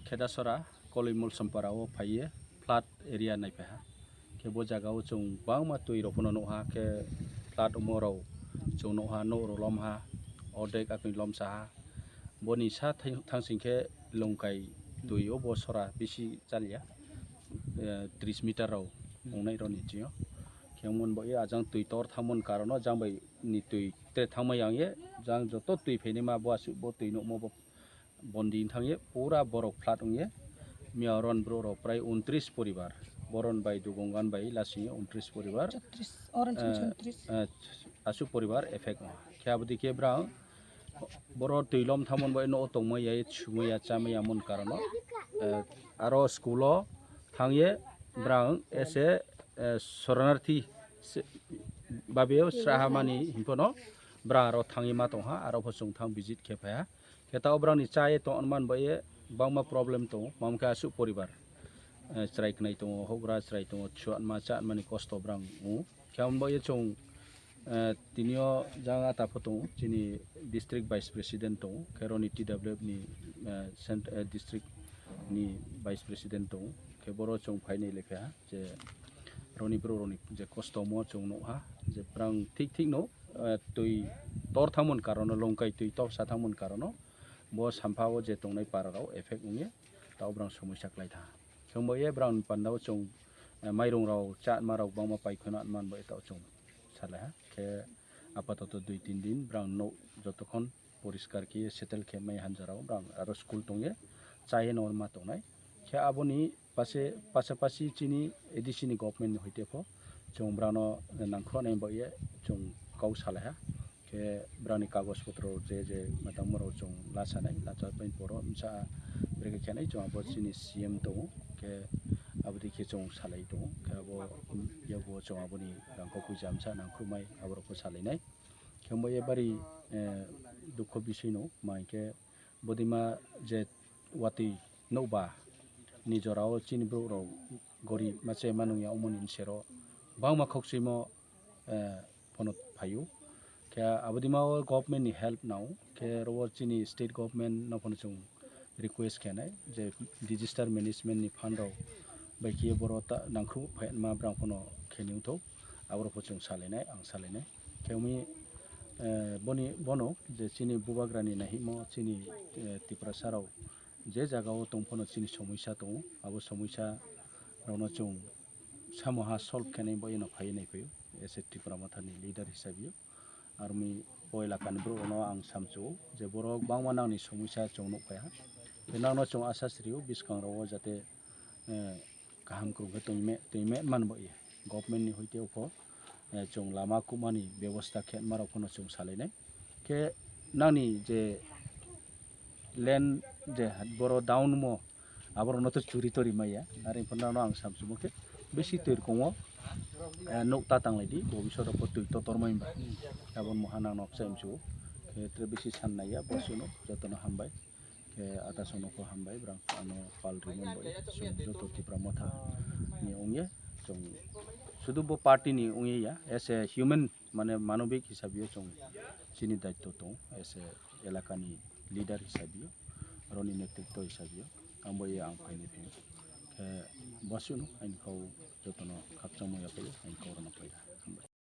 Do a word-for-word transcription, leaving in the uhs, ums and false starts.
Khedasora Koloimol Sompara o phaiye flood area naiphaiha. Khe bo jaga o chwng bangma twi rok phano nukha, khe flood omo rok chwng nukha, nok rok lomha, ordek akni lomsaha. Boni sa thai-, thangsing khe Longkai twi o bo sora bisi chaliya, eh, tris meter rok wngnai roni chingo. Khe wngmani bo e ajang twi tor thangmani karon o jang bai ni twi tre thangma yang ye, jang joto twi phaini ma bo aswk bo twi nukmo bo bondi thangye pura borok flood wngye. Miya oron bro rok prai untris poribar, boron bai Dugongan bai lasing untris poribar, chotris, orange eh, chotris. Eh, aswk poribar effect wngkha. Khe abodi khe brang boro twi lom thamon bai no tongmaya, sumaya, chamaya mon karono, eh, aro school o thangye brang ese, eh, soronarthi se-, babeo srahamani hinpono brang aro thangye ma tongha, aro pho chwng thang visit khe phaiha. Khe ta obrang ni cha ye tong man bai ye bangma problem tongo, mam khe aswk poribar, eh, chwrai khnai tongo, hobra chwrai tongo, chuanma chanmani kosto brang wngo. Khe abo bai ye chwng, eh, tinio jang ata pho tongo, chini district vice president tongo, khe roni T W F ni, eh, cent-, eh, district ni vice president tongo, khe boro chwng phainai lekha je roni bro roni je kosto mo chwng nukha, je brang thik thik no, eh, twi tor thangmani karono, Longkai twi tor sa thangmani karono, bo sampha o je tongnai para rok effect wngye, ta obrang somosya klai tha. Chwng bo ye brang panda o chwng, eh, mairung rok, chanma rok bangma paikhono man bo eta o chwng salaiha. Khe apatoto dui tin din brang no jotokhon poriskar khe settle khe mai hamjara o brang aro school tongye, chai no ma tongnai. Khe aboni pase, pasapasi chini A D C ni government ni hoite pho chwng brano nangkhroknai bai ye chwng kok salaiha. Khe brani kagoj potro je je matangma rok chwng lasanai, lacha pai poro msa brekhe khenai chwng abo chini C M tongo. Khe abodi khe chwng salai tongo. Khe abo yago chwng aboni rangkok puja msa nangkhrokmai aborok pho salainai. Khe bo ye bari, eh, dukho bisoi no ma hinkhe bodima je watwi nokba ni jora o chini borok rok gorib ma che ma nungya omo ni sero bangma khok swimo, eh, phono phaio. Khe abodima o government ni help nao khe ro o chini state government no phono chwng request khenai je disaster management ni fund rok bai khe boro ta nangkhruk phaima brang phono khenwi thok, aborok pho chwng salainai, ang salainai. Khe wngwi, eh, boni, bono je chini bubagrani nahimo chini, eh, Tiprasa rok je jaga o tong phano chini somosya tongo, abo somosya rokno chwng samoha solve khenai bai no phaiwi naiphaiwi as a Tipra Motha ni leader hisabe o. Aroni o elaka ni borok rokno ang samchuk je borok bangma nangni somosya chwng nukphaiha, tei nangno chwng asha srio bwskango jate, eh, kaham kwrwng khe tongme, tongme man bai government ni hoite o pho, eh, chwng lama kubmani bebosta khe ma rok phano chwng salainai. Khe nangni je land je boro down mo aborok no to churi tori maya, are phano nangno ang samsukmo khe bisi twi rwkong o, eh, nuk ta tang lai di, bobisot rok pho twi to tor mai ba. Aboni moha nangno khe samsuk khe tre bisi san naiya, bo suno jotono hambai. Khe ata sono kho hambai, brang ano pal rimon bai, chwng joto Tipra Motha ni ongye, chwng sudu bo party ni ongye ya, as a human, mane manobik hisabe o chwng chini daitto tong, as a elaka ni leader hisabe o, aroni netritto hisabe o, ang bai ang phaini phi. Khe bo suno aini kau jotono khakchangma yaphaio, aini kau rwna paida.